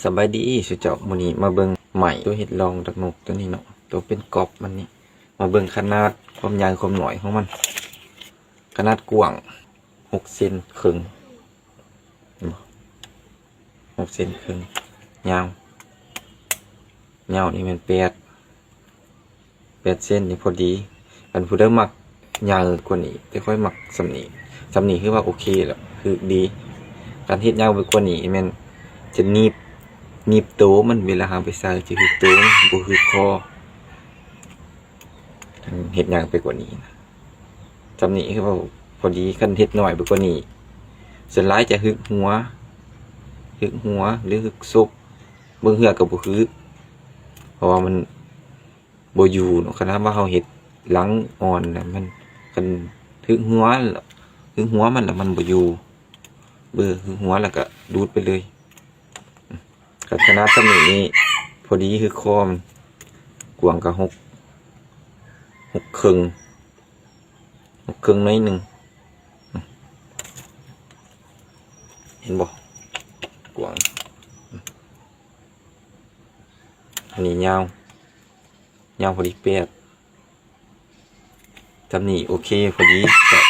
ສະບາຍດີສູ່ເຈົ້າ, ມື້ນີ້ມາເບິ່ງໄມ້ຕົວເຮັດລອງດັກນົກຕົວນີ້ເນາະ, ຕົວເປັນກອບມັນນີ້. ມາເບິ່ງຂະໜາດຄວາມຍາວຄວາມໜ້ອຍຂອງມັນ. ຂະໜາດກວ້າງຫົກເຊັນເຄິ່ງ, ເຫັນບໍ່? ຫົກເຊັນເຄິ່ງ. ຍາວ, ຍາວນີ້ແມ່ນແປດ ແປດເຊັນນີ້ພໍດີ. ຄັນຜູ້ໃດມັກຍາວກວ່ານີ້, ແຕ່ຂ້ອຍມັກສ່ຳນີ້, ສ່ຳນີ້ຄືວ່າໂອເຄແລ້ວ, ຮຶກດີ. ຄັນເຮັດຍາວໄປກວ່ານີ້ແມ່ນຈະໜີບ, ໜີບໂຕມັນ, ເວລາເຮົາໄປໃສ່ຈະຮຶກໂຕ, ບໍ່ຮຶກຄໍ. ຄັນເຮັດຍາວໄປກວ່ານີ້ນະ, ສ່ຳນີ້ຄືວ່າພໍດີ. ຄັນເຮັດໜ້ອຍໄປກວ່ານີ້, ສ່ວນຫຼາຍຈະຮຶກຫົວ, ຮຶກຫົວ ຫຼື ຮຶກສົກ, ບາງເທື່ອກໍບໍ່ຮຶກ ເພາະວ່າມັນ ບໍ່ຢູ່ເນາະ. ຄັນວ່າເຮົາເຮັດຫຼັງອ່ອນນະ, ມັນ ຄັນຮຶກຫົວ, ຮຶກຫົວມັນລະມັນບໍ່ຢູ່, ເບີ ຮຶກຫົວລະກະດູດໄປເລີຍ. ຄັນຂະໜາດສ່ຳນີ້ນີ້ພໍດີ, ຮຶກຄໍມັນ. ກວ້າງກະຫົກ, ຫົກເຄິ່ງ, ຫົກເຄິ່ງໜ້ອຍໜຶ່ງ. ເຫັນບໍ່? ກວ້າງ. ອັນນີ້ຍາວ, ຍາວພໍດີແປດ. ສ່ຳນີ້ໂອເຄ ພໍດີ. ກະ